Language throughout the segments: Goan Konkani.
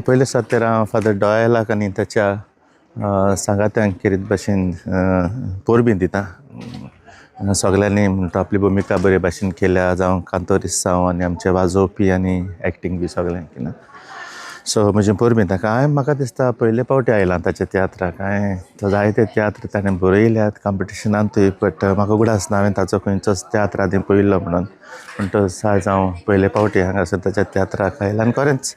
पयले सातेर हांव फादर डॉयलाक आनी ताच्या सांगात्यांक खेरीत भाशेन परबीं दिता. सगल्यांनी म्हणटा आपली भुमिका बरे भाशेन केल्या, जावं कांतोरिसांव आनी आमचे वाजोवपी आनी एक्टींग बी सगळें केलां. सो म्हजें परबीं ताका. हांवें म्हाका दिसता पयले पावटी आयलां ताच्या तियात्राक. हांवें तो जायते तियात्र ताणें बरयल्यात कॉम्पिटिशनांतूय, बट म्हाका उगडास ना हांवें ताचो खंयचोच तियात्र आदीं पळयल्लो म्हणून. म्हणटच आयज हांव पयले पावटी हांगासर ताच्या तियात्राक आयलां आनी खरेंच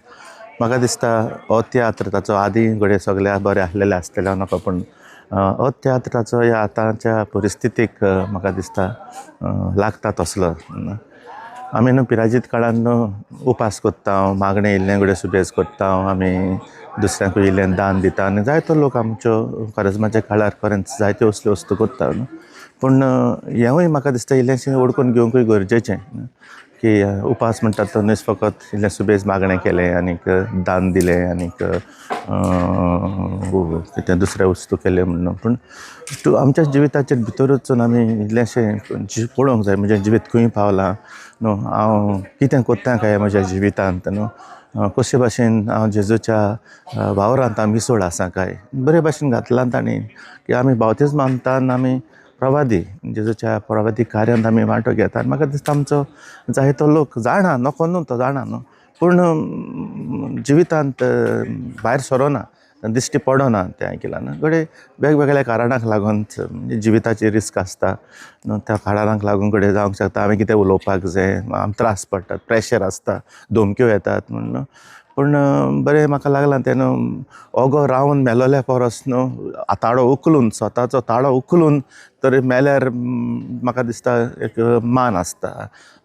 म्हाका दिसता हो तियात्र ताचो आदीं घडये सगळे बरे आसलेले आसतले हांव नाका, पूण हो तियात्र ताचो ह्या आतांच्या परिस्थितीक म्हाका दिसता लागता तसलो. आमी न्हू पिराजीत काळान न्हू उपास करता, मागणें इल्लें घडये सुबेज करता, आमी दुसऱ्यांकूय इल्लें दान दिता आनी जायतो लोक आमच्यो करजमाच्या काळार खरेंच जायत्यो असल्यो वस्तू करता न्हू. पूण हेंवूय म्हाका दिसता इल्लेंशें ओडकून घेवंकूय गरजेचें की उपास म्हणटात तो न्हय फकत इल्लें सुबेज मागणें केलें आनीक दान दिलें आनीक कितें दुसरें वस्तू केल्यो म्हणून, पूण तूं आमच्या जिविताचेर भितर वचून आमी इल्लेंशें पळोवंक जाय, म्हजें जिवीत खंय पावलां न्हू, हांव कितें कोत्ता काय म्हज्या जिवितांत न्हू, कशे भाशेन हांव जेजूच्या वावरांत हांव मिसोळ आसा काय. बरे भाशेन घातलां तांणी की आमी बावतीज मानता आनी आमी प्रवादी जेजूच्या प्रवादी कार्यांत आमी वांटो घेता. आनी म्हाका दिसता आमचो जायतो लोक जाणा, नको न्हू तो जाणा न्हू, पूण जिवितांत भायर सरोना, दिश्टी पडना तें आयकलां न्हू. घडये वेगवेगळ्या कारणाक लागून, म्हणजे जिविताची रिस्क आसता न्हू, त्या कारणाक लागून घडये जावंक शकता आमी कितें उलोवपाक जाय, आम त्रास पडटात, प्रेशर आसता, धमक्यो येतात म्हण. पूण बरें म्हाका लागलां तें न्हू, ओगो रावन मेलोल्या परस न्हू ताळो उखलून, स्वताचो ताळो उखलून तर मेल्यार म्हाका दिसता एक मान आसता.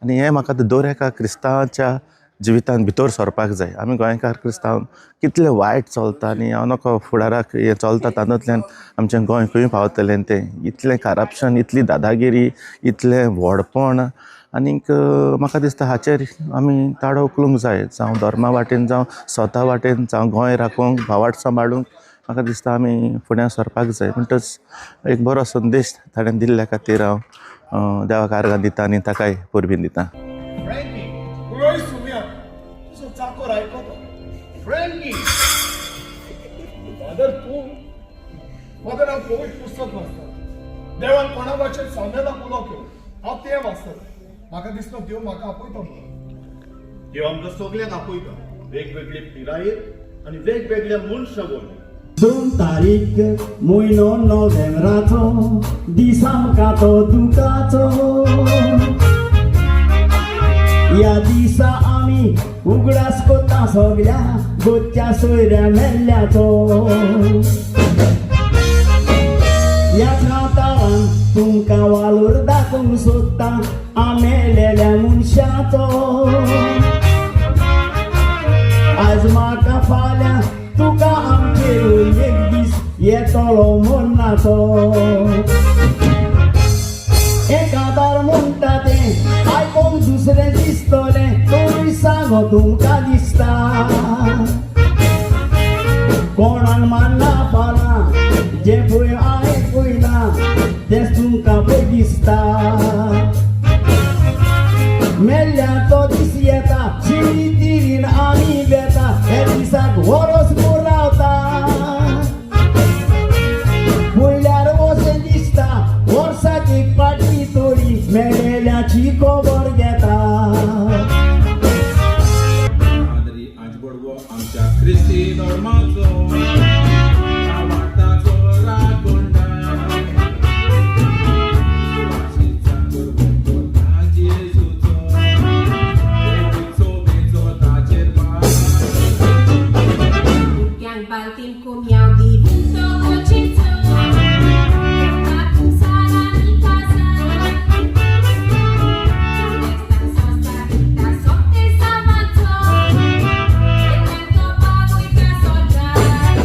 आनी हें म्हाका दर एका क्रिस्तांवाच्या जिवितांत भितर सरपाक जाय. आमी गोंयकार क्रिस्तांव कितलें वायट चलता आनी हांव नको फुडाराक हें चलता तातूंतल्यान आमचें गोंय खंय पावतलें तें, इतलें करप्शन, इतली दादागिरी, इतलें व्हडपण. आनीक म्हाका दिसता हाचेर आमी ताळो उखलूंक जाय, जावं धर्मा वाटेन, जावं स्वता वाटेन, जावं गोंय राखूंक, भावार्थ सांबाळूंक म्हाका दिसता आमी फुड्यां सरपाक जाय. म्हणटच एक बरो संदेश ताणें दिल्ल्या खातीर हांव देवाक आर्गां दिता आनी ताकाय परबीं दिता. फादर तूं, फादर हांव पवित्र पुस्तक वाचता. देवान कोणा भाशेन सामुएलाक उलो केलो, हांव तें वाचता. म्हाका दिसता देव म्हाका आपयता म्हणून. देव आमकां सगल्यांक आपयता, वेगवेगळे पिरायेर आनी वेगवेगळ्या मनशां वरवीं. 2 तारीख म्हयनो नोव्हेंबराचो, दीस आमकां तो दुखाचो. ह्या दिसा आमी उगडास कोता सगल्या गोच्या सोयऱ्या मेल्ल्याचो. ह्या कांतारान तुमकां वालोर दाखोवंक सोदता आमेलेल्या मनशाचो. आज म्हाका फाल्यां तुका आमचेर एक दीस येतलो मरणाचो. एकादार म्हणटा तें आयकोंक दुसरें दिसतलें, तोय सांगो तुमकां दिसता. कोणाक मान्ना फालां जें पळय हांवें पळयलां तेंच तुमकां पळय दिसता. मेल्ल्याचो दीस येता, शिमितीरीन आमी वेता, हे दिसाक वरोस रावता. पळयल्यार वचें दिसता वर्साक एक पाटी तरी मेलेल्याची खबर घेता. पाद्री आजबडवो आमच्या क्रिस्ती धर्माचो आवडताचो राखणदार, विश्वासीचा करता जेजूचो, सोबेचो ताचेर भार. भुरग्यांक बालतीन कोम्याव divento con Gesù, sarà in casa. Questa sosta sotto s'avanzò, e tanto pago i soldat.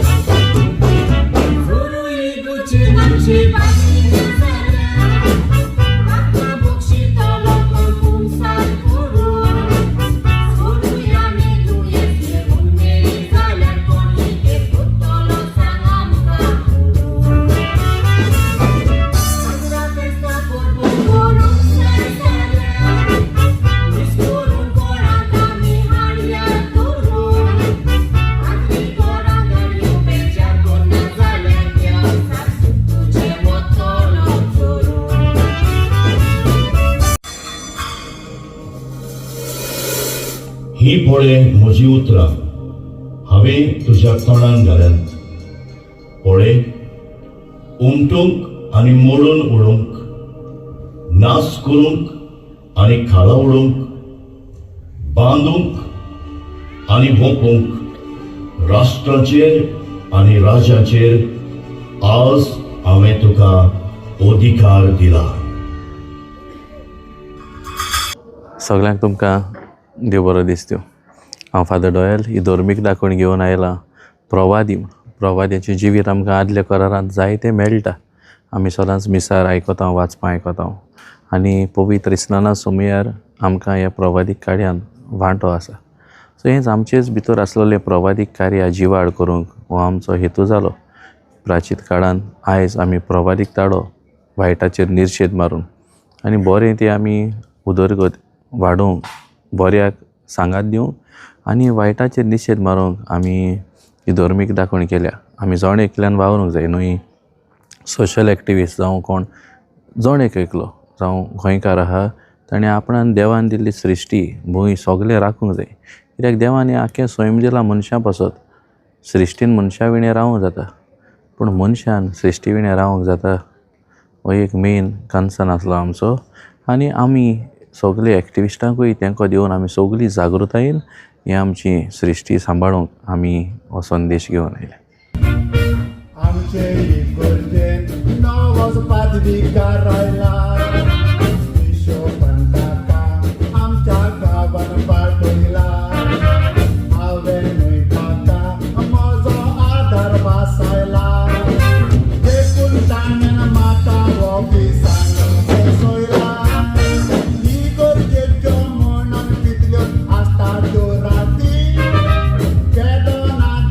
ही पळय म्हजी उतरां हांवें तुज्या तोंडान घाल्यांत. पळय, उमटूंक आनी मोडून उडोवंक, नाश करूंक आनी खाला उडोवंक, बांदूंक आनी वोंपूंक, राष्ट्रांचेर आनी राज्याचेर आज हांवें तुका अधिकार दिला. सगल्यांक तुमकां देव बरो दीस दिवं. हांव फादर डॉयल ही धर्मीक दाखोवणी घेवन आयलां. प्रवादी, प्रवाद्याचें जिवीत आमकां आदल्या करारांत जायतें मेळटा. आमी सदांच मिसार आयकता, वाचपां आयकता आनी पवित्र इस्नाना सोमयार आमकां ह्या प्रवादीक कार्यान वांटो आसा. सो हेंच आमचेच भितर आसलेलें प्रवादीक कार्य जिवाड करूंक हो आमचो हेतू जालो. प्राचीत काळान आयज आमी प्रवादीक ताडो वायटाचेर निर्शेद मारून आनी बरें तें आमी उदरगत वाडोवंक, बऱ्याक सांगात दिवंक आनी वायटाचेर निशेद मारूंक आमी ही धर्मीक दाखोवणी केल्या. आमी जण एकल्यान वावरूंक जाय न्हय, सोशल एक्टिविस्ट जावं कोण, जण एक एकलो जावं गोंयकार आहा ताणें आपणान देवान दिल्ली सृश्टी भूंय सगळें राखूंक जाय. कित्याक देवान हें आख्खें सैम दिलां मनशां पासत. सृश्टीन मनशा विणें रावूंक जाता, पूण मनशान सृश्टी विणें रावंक जाता? हो एक मेन कन्सर्न आसलो आमचो आनी आमी सगळे एक्टिविस्टांकूय तेंको दिवन आमी सगळीं जागृतायेन ही आमची सृश्टी सांबाळूंक आमी हो संदेश घेवन आयले. आमचे इगर्जेन नवोच पादविकार आयला, बिशोपान ताका आमच्या गांवान पाठयला. हांवें न्हय ताका म्हजो आदार वासायला, देखून ताणें म्हाका ऑफिसान बसयला. इगर्जेच्यो म्हणून कितल्यो आसता त्यो राती, केदो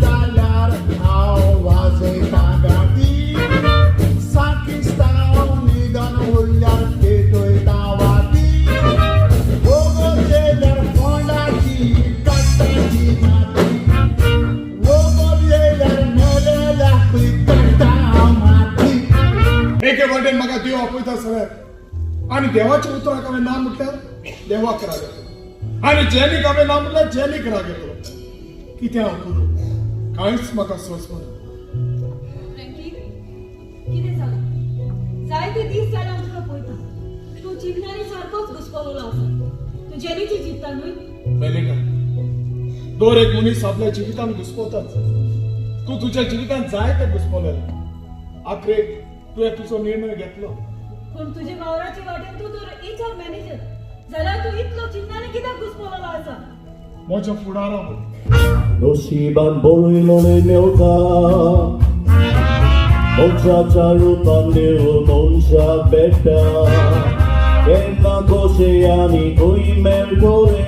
जाल्यार हांव वाजयता गाटी. साकिस्तांव निदन उरल्यार पेटयता वाती, वोगोत येयल्यार फोंडाची काडटाची माती, वोगोत येयल्यार मेलेल्याकूय काडटा माती. एके वाटेन म्हाका देव आपयता सगळ्याक आनी देवाच्या उतराक हांवें ना म्हटल्यार देवाक राग येतलो आनी जेनीक हांवें ना म्हटल्यार जेनीक राग येतलो. कितें हांव करूं? कांयच म्हाका सोंसना. फ्रँकी, कितें जालां? जायते दीस जाले हांव तुका पळयता, तूं चिंतनानी सारकोच घुस्पलोलो आसा. तूं जेनीची चिंतता न्हय? मेलिटा, दर एक मनीस आपल्या जिवितान घुस्पताच. तूं तुज्या जिवितान जाय ते घुस्पलें, आखरेक तुवें तुजो निर्णय घेतलो. पूण तुजे वावराचे वाटेन तूं तर एच आर मॅनेजर जाल्यार तूं इतलो चिंतनानी कित्याक घुस्पलोलो आसा? म्हज्या फुडारा. नशिबान बरयलोले मेवता, मनशाच्या रुपान देव मनशाक भेट्टा. केन्ना, कशें आनी खंय मेळटले,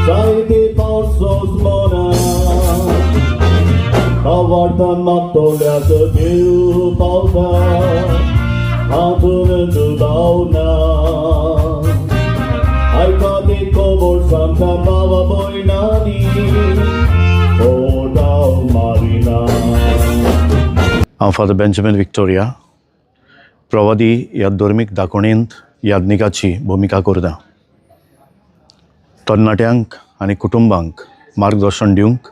जायते पावसोच मना. भावार्थान मागतल्याक देव पावता, हातून दुबाव ना. आयका ती खबर सांगता भावा भयणांनी, ओटाव मारिना. हांव फादर बेंजामीन विक्टोरिया, प्रवादी ह्या धर्मीक दाखोवणेंत याज्ञिकाची भुमिका करता. तरणाट्यांक आनी कुटुंबांक मार्गदर्शन दिवंक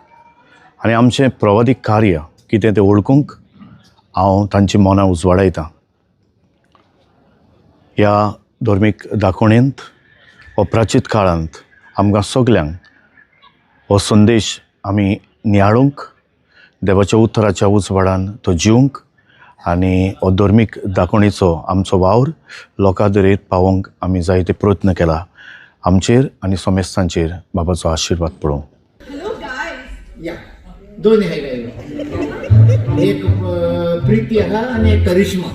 आनी आमचें प्रवादीक कार्य कितें तें वळखूंक हांव तांची मनां उजवाडायतां. ह्या धर्मीक दाखोवणेंत हो प्राचीत काळांत आमकां सगल्यांक हो संदेश आमी नियाळूंक, देवाच्या उतराच्या उजवाडान तो जिवंक आनी हो धर्मीक दाखोवणेचो आमचो वावर लोकां दरेक पावोवंक आमी जायते प्रयत्न केला. आमचेर आनी समेस्तांचेर बाबाचो आशिर्वाद पडूं. Hello guys. या, दोन आहे एक प्रीती आहा आणि एक करिश्मा.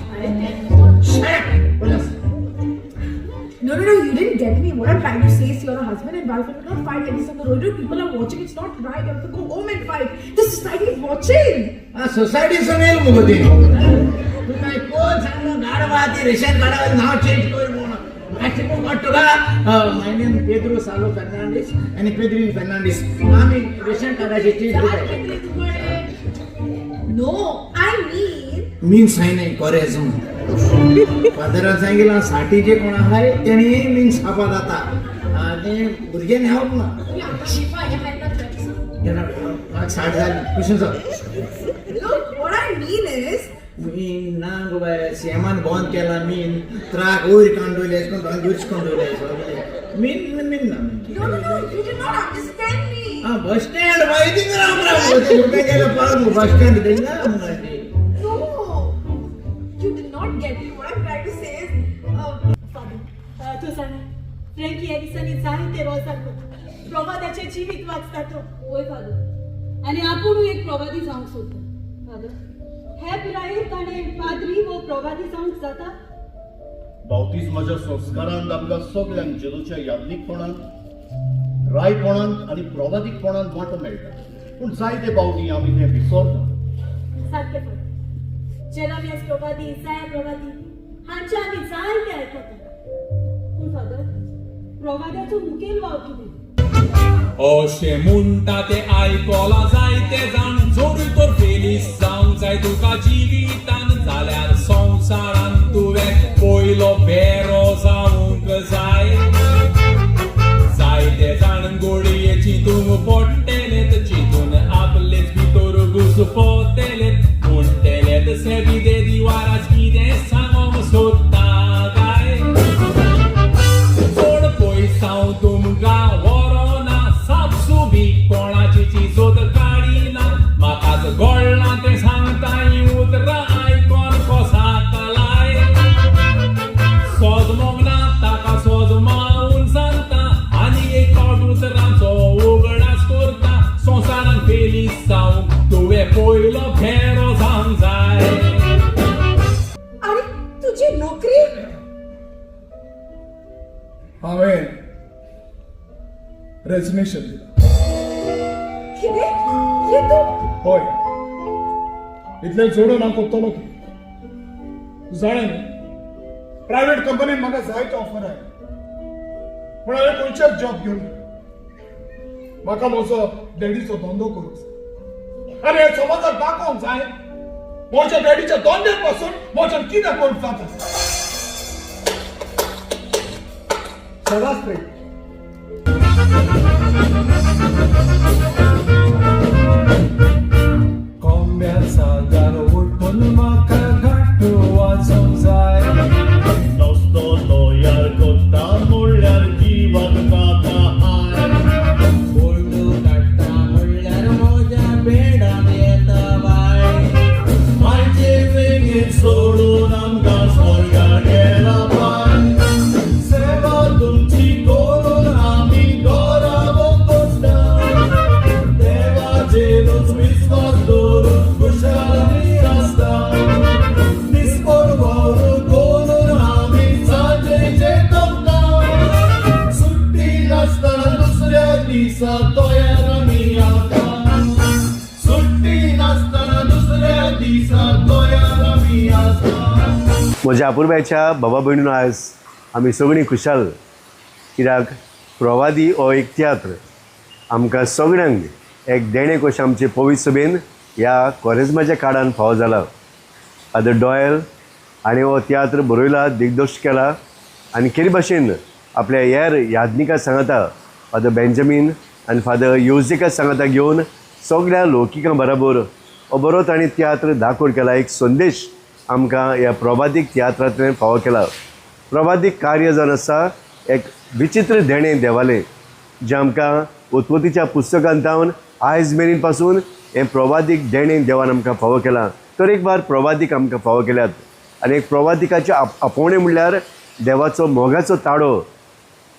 बोला. No, you didn't get me. What I'm trying to say is you're a husband and wife and you not fight like this on the road. You know, people are watching. It's not right. You have to go home and fight. The society is watching. सोसायटीचं नाही मुगो ते. तू काय कोण सांगलो गाडवा ती रेशन कार्डावर नाव चेंज कर म्हणून. अशें कोण तुका? My name Pedro सालो फर्नांडीस आनी पेद्रीन फर्नांडीस, आमी रेशन कार्डाचे चेंज करता. No, I mean, means हाय नाही कोरेझम. फादरान सांगितलं, साठीचे कोण आहे तेणी मिन्स हापा जाता. आनी भुरगें न्हेवप ना. जेन्ना म्हाका 60 जाली कुशीन sir. Look, what I mean is, मीन ना गो बाय, सीएमान बंद केला मीन, ट्रक वयर काडून दवरले, अशें करून वयर काडून दवरले सगळें. मीन मीन ना. No, no, no, you did not understand me. Ah bus stand बाय, थिंगा राव राव भुरगें गेले पावत बस स्टँड थिंगा. No, you did not get me. What I'm trying to say is, father, तूं जाणा, फ्रँकी ह्या दिसांनी जायते रोजार वता, प्रवादाचें जिवीत वाचता तो. वय फादर, आनी आपुणूय एक प्रवादी जावंक सोदता. फादर, ह्या पिरायेर ताणें पाद्री वो प्रवादी जावंक जाता? बावतिज्माच्या संस्कारांत आमकां सगल्यांक जेजूच्या याज्ञीकपणांत, रायपणांत आनी प्रवादीकपणांत वांटो मेळटा, पूण जायते फावटी आमी तें विसरता. सारकें फादर, जेरामियास प्रवादी, इसाया प्रवादी हांचे आमी जायते आयकता, पूण फादर, प्रवाद्याचो मुखेल वावर कितें? अशें म्हणटा तें आयकलां जायते जाण, जोडून तर फेलीस जावंक जाय तुका जिवितान, जाल्यार संवसारान तुवें पयलो भेरो जावंक जाय. जायते जाण गोडये चिंतूंक पडटेलेत, चिंतून आपलेच भितर घुसपतलेत, म्हणटेलेत सेबिदे दिवाराज कितें सांगोंक सोदता काय? चड पयसांव तुमकां व्हरोना, सापसुबी कोणाची चिजोत काडिना, म्हाकाच गळ्ळां तें सांगता हीं उतरां आयकोन कोसाक लाय. सोजमोंक ना ताका सोजमावन सांगता, आनी एक फावट उतरांचो उगडास करता, संवसारान फेलीस जावंक तुवें पयलो भेरो जावंक जाय. अरे तुझी नोकरी? हांवें रेजिग्नेशन दिलां. कितें? ये तूं हय, इतलें जोडून हांव करतलो कितें? तूं जाणा न्ही, प्रायवेट कंपनीन म्हाका जायते ऑफर आयले, पूण हांवें खंयच्याच जॉब घेवंक ना. म्हाका म्हजो डॅडीचो धंदो करूंक जाय आनी हे समाजाक दाखोवंक जाय, म्हज्या डॅडीच्या धंद्या पासून म्हज्यान कितें करूंक जाता. सदांच प्रेम. कोंब्या सादार उठून म्हाका घाट वाजोवंक जाय. नस्तो तयार करता म्हणल्यार जिवाक जाता हाय. फोटो काडटा म्हणल्यार म्हज्या बेडान येता बाय. मायचे वेंगेंत सोडून आमकां स्वर्गार गेला पाय. सेवा तुमची करून आमी घरा बसता, देवाचेरूच विस्वास दवरून खुशाल आमी आसता. निस्पोर वावर करून आमी सांजेचे तोपता, सुट्टी नासतना दुसऱ्या दिसा तयार आमी आता. सुट्टी नासतना दुसऱ्या दिसा तयार आमी आसता. म्हज्या अपुरबायेच्या बाबा भयणीनो, आयज आमी सगळीं खुशाल, कित्याक प्रवादी हो एक तियात्र आमकां सगळ्यांक एक देणें कशें आमचे पवित्र सभेन ह्या कोरेज्माच्या काळान फावो जाला. फादर डॉयल हाणें हो तियात्र बरयला, दिग्दर्श केला आनी केरी भाशेन आपल्या हेर याज्ञिका सांगाता, फादर बेंजामीन आनी फादर योजिका सांगाता घेवन सगळ्या लौकिकां बराबर हो बरो ताणें तियात्र दाखोवन केला. एक संदेश आमकां ह्या प्रवादीक तियात्रांतल्यान फावो केला. प्रवादीक कार्य जावन आसा एक विचित्र देणें देवालें, जें आमकां उत्पत्तीच्या पुस्तकांत जावन आयज मेरेन पासून हें प्रवादीक देणें देवान आमकां फावो केलां. तर एक बार प्रवादीक आमकां फावो केल्यात आनी एक प्रवादिकाचें आपोवणें म्हणल्यार देवाचो मोगाचो ताळो,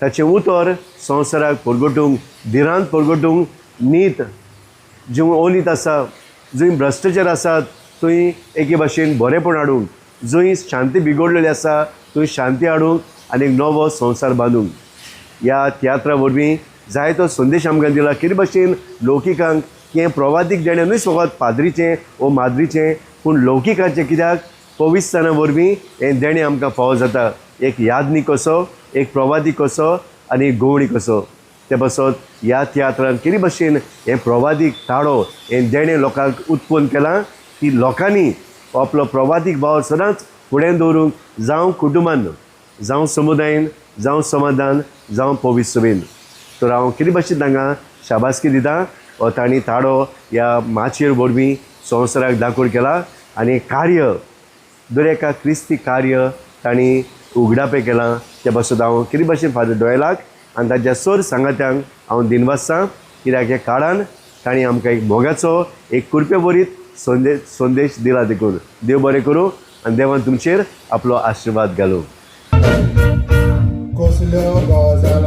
ताचें उतर संवसाराक परगटूंक, धिरांत परगटूंक, नीत जंय ओनीत आसा, जंय भ्रश्टाचार आसात थंय एके भाशेन बरेंपण हाडूंक, जंय शांती बिगडलेली आसा थंय शांती हाडूंक आनी एक नवो संवसार बांदूंक. ह्या तियात्रा वरवीं जायतो संदेश आमकां दिला, कितें भाशेन लौकिकांक हें प्रवादीक देणें न्हय फकत पाद्रीचें वो माद्रीचें, पूण लौकिकाचें, कित्याक पवित्रस्थाना वरवीं हें देणें आमकां फावो जाता. एक याज्ञीक कसो, एक प्रवादी कसो आनी एक गवळी कसो. ते पासत ह्या तियात्रान कितें भाशेन हें प्रवादीक ताळो, हें देणें लोकांक उत्पन्न केलां की लोकांनी हो आपलो प्रवादीक भाव सदांच फुडें दवरूंक, जावं कुटुंबान, जावं समुदायेन, जावं समाजान. जावं पवित्र सभेन. तर हांव कितें भाशेन तांकां शाबासकी दिता हो तांणी ताडो ह्या माचयेर वरवीं संवसाराक दाखोवन केला आनी कार्य दर एका क्रिस्ती कार्य तांणी उगडापें केलां. ते पासत हांव कितें भाशेन फादर डोयलाक आनी ताच्या सर सांगात्यांक हांव दिनवासतां, कित्याक ह्या काळान तांणी आमकां एक मोगाचो एक कुरपे बरीत संदेश दिला. देखून देव बरें करूं आनी देवान तुमचेर आपलो आशिर्वाद घालूं. कसल्यो गजाल